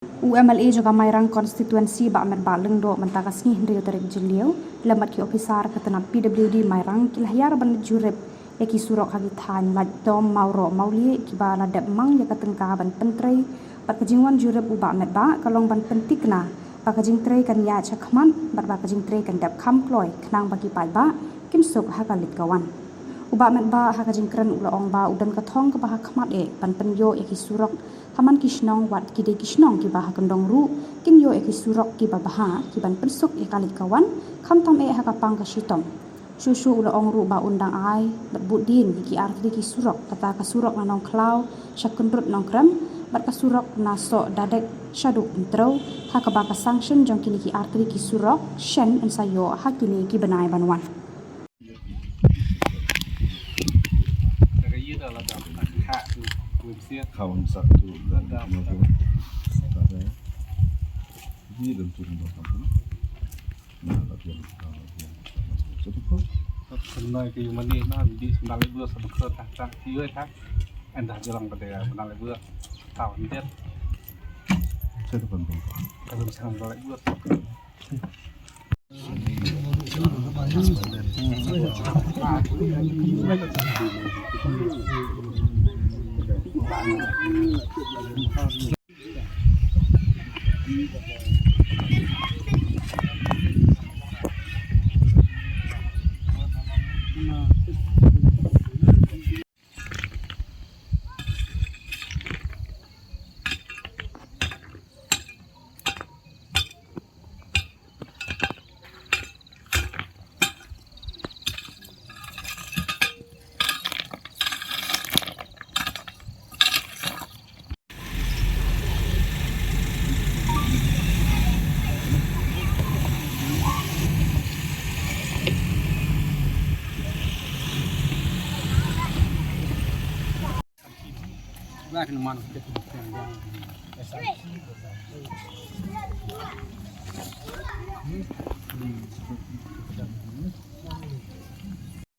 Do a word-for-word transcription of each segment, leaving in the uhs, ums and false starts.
U MLA jong ka Mairang Constituency Bah Metbah Lyngdoh mynta ka sngi hynriew tarik Jylliew lem bad ki ophisar ka tnat PWD Mairang ki la hiar ban jurip ïa ki surok ha ki thaiñ Laitdom, Mawroh, Mawlieh kiba la dep mang ïa ka tyngka ban pyntrei. Bad ka jingwan jurip u Bah Metbah ka long ban pyntikna ba ka jingtrei kan ïaid shakhmat bad ba ka jingtrei kan dep kham kloi khnang ba ki paidbah kin suk ha ka leit ka wan. U Bah Metbah ha ka jingkren u la ong ba u don ka thong kaba ha khmat eh ban pynïoh ïa ki surok ha man ki shnong wat ki dei ki shnong kiba ha kyndong ruh kin ïoh ïa ki surok kiba bha ki ban pynsuk ïa ka leit ka wan khamtam eh ha ka pang ka shitom. Shuh shuh u la ong ruh ba un dang ai bad bud dien ïa ki artylli ki surok, kata ka surok na Nongkhlaw sha Kynrut Nongkrem bad ka surok na Sohdadek shaduh Umtrew, ha kaba ka sanction jong kine ki artylli ki surok shen yn sa ïoh ha kine ki bnai ban wan.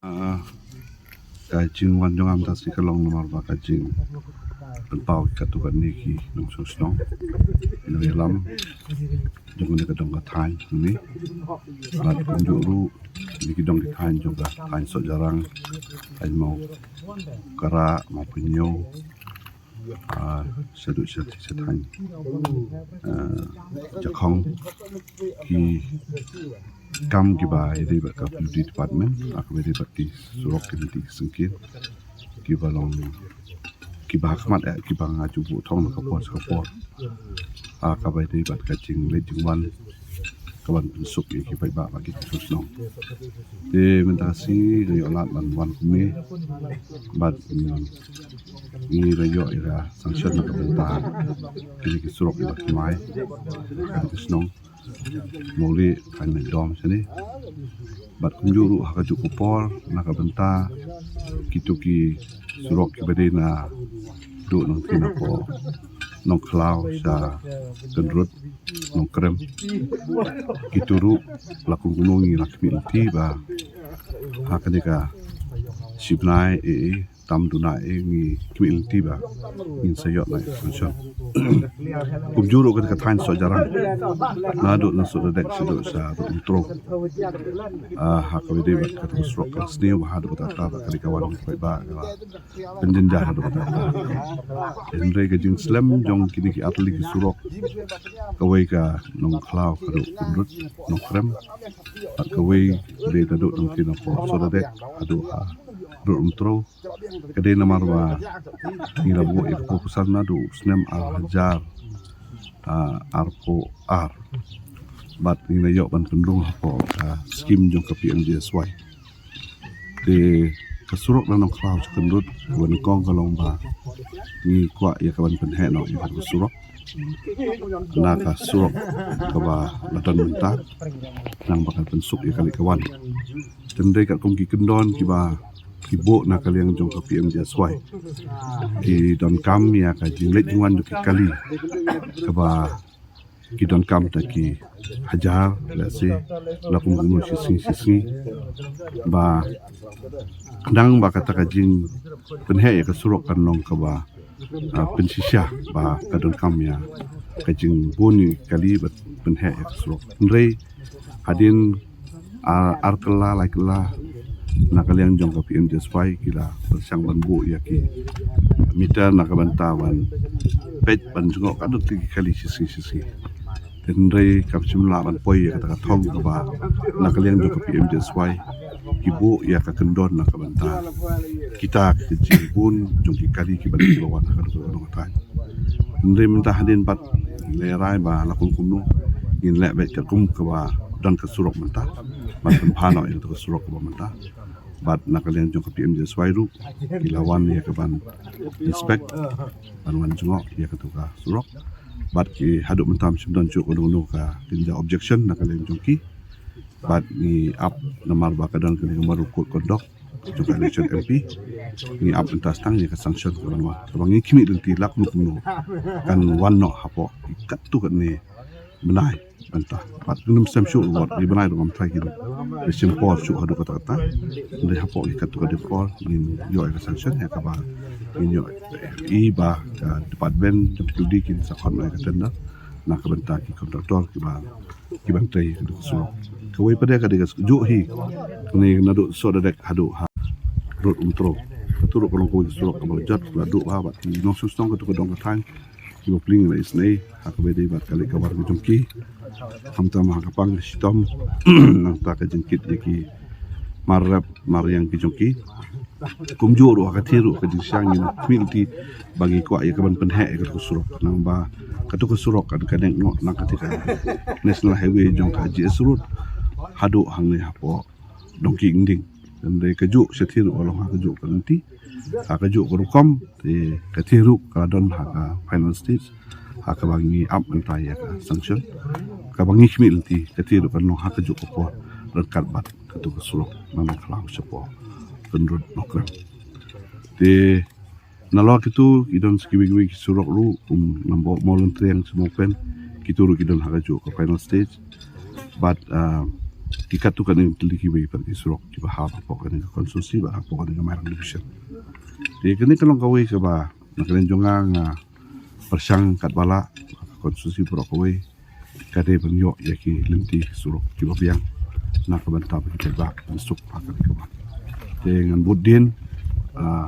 Ah, ka jingwan jong nga mynta shi ka long namar ba ka jingpynpaw katto katne ki nongshong shnong, ki nongïalam jong kane ka dong ka thaiñ ne. Bad kumjuh ruh kine ki dong ki thaiñ jong ka thaiñ Sohjarang, thaiñ Mawkara, Mawpynïew, ah, shaduh sha, sha thaiñ, ah, Jakhong, ki kam kiba ïadei bad ka PWD department, ah, kiba ïadei bad ki surok, ki lynti ki syngkien, kiba long kiba ha khmat eh, kiba nga ju buh thong na ka por sha ka por, ah, kaba ïadei bad ka jingleit jingwan kaban pynsuk ïa ki paidbah bad ki nongshong shnong. Te mynta shi nga ïoh lad ban wan kumne bad, mm, ngi la ïoh ïa ka sanction na ka bynta kine ki surok kiba thymmai ha ka shnong Mawlieh, thaiñ Laitdom shane. Bad kumjuh ruh ha kajuh ka por na ka bynta kito ki surok kiba dei naduh nangtei napoh Nongkhlaw sha Kynrut Nongkrem, kito ruh la kum kumno ngi la khmih lynti ba ha kane ka shi bnai eh, tam duna eh ngi khmih lynti ba ngin sa ïoh na extension. Kumjuh ruh ka thaiñ Sohjarang, naduh na Sohradek shaduh sha Umtrew. Ah, ha kaba ïadei bad ka surok ka sniew ba haduh katta katta ba ka dei ka wan ka paidbah ka la pynjynjar haduh katta katta. Hynrei ka jingslem jong kine ki artylli ki surok, kawei ka Nongkhlaw haduh Kynrut Nongkrem, bad kawei ka dei naduh nangtei napoh Sohradek haduh ha Rud Umtrew, ka dei namar ba ngi la buh ïa ka proposal naduh u snem ar hajar, ah, arphew ar. Bad ngi la ïoh ban pynrung hapoh ka skim jong ka P M G S Y. Te ka surok na Nongkhlaw sha Kynrut kaba nyngkong ka long ba ngi kwah ïa kaban pynheh noh ïa ka surok na ka surok kaba la don mynta, khnang ba kan pynsuk ïa ka leit ka wan. Te hynrei katkum ki kyndon kiba ki buh na ka liang jong ka P M G S Y, ki donkam ïa ka jingleit jingwan jong ki kali kaba ki donkam ta ki hajar, lehse la kum kumno shi sngi shi sngi, ba khnang ba kata ka jingpynheh ïa ka surok kan long kaba ah, pynshisha ba ka donkam ïa ka jingbun ïa ki kali bad pynheh ïa ka surok. Hynrei hadien, ah, ar kylla lai kylla na ka liang jong ka P M G S Y ki la pyrshang ban buh ïa ki meter na ka bynta ban peit ban jngoh ka dok ki kali shisngi shisngi. Hynrei kam shym lah ban poi ïa kata ka thong kaba na ka liang jong ka P M G S Y ki buh ïa ka kyndon na ka bynta kita ki jingbun jong ki kali kiba dei kiba wan ha ka dok ka dong ka thaiñ. Hynrei mynta hadien bad lehrai ba la kum kumno ngin leh beit katkum kaba don ka surok mynta, ban pynbha noh ïa kata ka surok kaba mynta. Bad na ka liang jong ka P M G S Y ruh ki la wan ïa ka ban inspect, ban wan jngoh ïa kata ka surok. Bad ki haduh mynta shym don shuh kano kano ka kynja objection na ka liang jong ki. Bad ngi ap namar ba ka don kane ka model code conduct jong ka election M P. Ngi ap mynta tang ïa ka sanction ka ban wan. Kaba ngi khmih lynti la kumno kumno kan wan noh hapoh katto katne bnai mynta. Bad ngim shem shuh ruh wat ngi bnai ruh ngam tharai kin da shim por shuh haduh katta katta. Hynrei hapoh katto katne por ngin ïoh ïa ka sanction ïa kaba ngin ïoh i ba ka department jong P W D kin sa khot noh ïa ka tender na ka bynta ki contractor kiba kiban trei ka dei ka surok. Kawei pat de ka dei ka juh hi. Kane naduh Sohdadak haduh ha Road Umtro. Katu ruh ka long kawei ka surok kaba la jot, la duh bha bad ki nongshong shnong katu ka dong ka thaiñ kiba pling la isynei ha kaba dei bad ka leit ka wan ka jong ki. Khamtam ha ka pang ka shitom nangta ka jingkit ïa ki mar rep mar riang ki jong ki. Kumjuh ruh ha ka thir ruh ka jingshisha ngin khmih lynti ba ngi kwah ïa ka ban pynheh ïa katu ka surok. Nang ba katu ka surok kan connect noh na kata ka National Highway jong ka G S Road haduh hangne hapoh Dongki Ingding. Hynrei kajuh sha thir ruh ka long ha kajuh ka lynti, ha kajuh ka rukom. Te ka thir ruh ka la don ha ka final stage ha kaba ngi ap mynta ïa ka sanction. Kaba ngi khmih lynti ka thir ruh kan long ha kajuh ka por ryngkat bad katu ka surok na Nongkhlaw shapoh Kynrut Nongkrem. Te nalor kitu ki don sa kiwei kiwei ki surok ruh, um, Nambah Mawlyntriang sha Mawpen, kitu ruh ki don ha kajuh ka final stage. Bad, ah, ki katto katne tylli kiwei pat ki surok kiba hap hapoh kane ka constituency bad hapoh kane ka Mairang division. Te kane ka long kawei kaba na ka liang jong nga nga pyrshang katba lah ka constituency baroh kawei ka dei ban ïoh ïa ki lynti surok kiba biang na ka bynta ba ki paidbah ban suk ha kane ka wan. Te ngan bud dien, ah,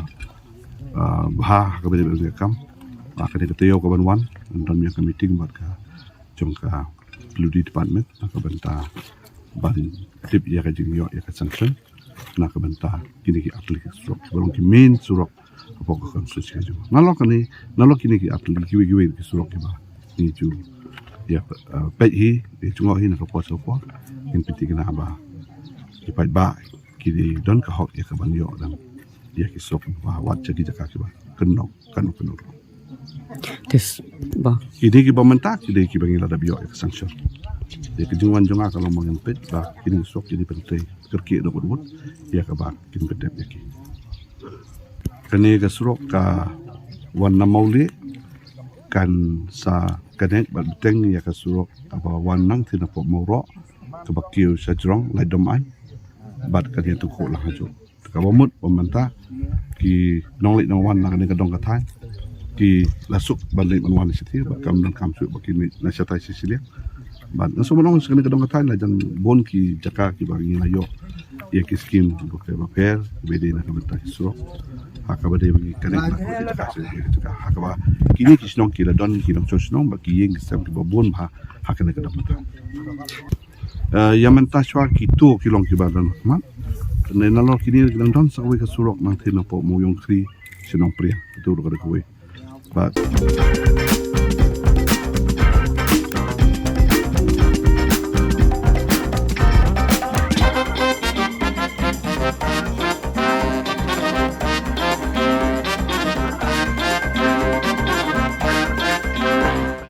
ah, bha ha kaba dei ban ïa kam ba kane ka taïew ka ban wan ngan don ïa ka meeting bad ka jong ka P W D department na ka bynta ban tip ïa ka jingïoh ïa ka sanction na ka bynta kine ki artylli ki surok kiba long ki main surok hapoh ka constituency ka jong. Nalor kane, nalor kine ki artylli kiwei kiwei ki surok kiba ngi ju ïa, eh, peit hi, ïa jngoh hi na ka por sha ka por. Ngin pynthikna ba ki paidbah ki dei don ka hok ïa ka ban ïoh dang ïa ki surok ba wat sha ki jaka kiba kynnoh kano kano ruh. Tis ba. Ki dei kiba mynta, ki dei kiba ngi la dep ïoh ïa ka sanction. Ïa ka jingwan jong nga ka long ba ngin peit ba kine ki surok ki dei ban trei kyrkieh da bun bun ïa kaba kin pyndep ïa ki. Kane ka surok ka wan na Mawlieh kan sa connect bad bteng ïa ka surok kaba wan nangtei napoh Mawroh kaba kiew sha jrong Laitdom Aiñ bad ka dei Tyngkhuh Langhajuh. Kaba mut ba mynta ki nongleit nongwan na kane ka dong ka thaiñ ki la suk ban leit ban wan shatei bad kam donkam shuh ba kin leit na shatai shi shiliang. Bad nga sngewbha ban ong sha kane ka dong ka thaiñ la jan bun ki jaka kiba ngi la ïoh ïa ki skim kiba pher bapher kiba dei na ka bynta ki surok ha kaba dei ba ngi connect na ka jaka sha ka jaka ha kaba kine ki shnong ki la don ki nongshong shnong bad ki ïing ki sem kiba bun bha ha kane ka dong ka thaiñ. Eh, ïa mynta shuwa kito ki long kiba don khmat. Ne nalor kine ki dang don sa kawei ka surok nangtei napoh Mawïong Khri sha Nongpriang. Kito ruh ka dei kawei. Bad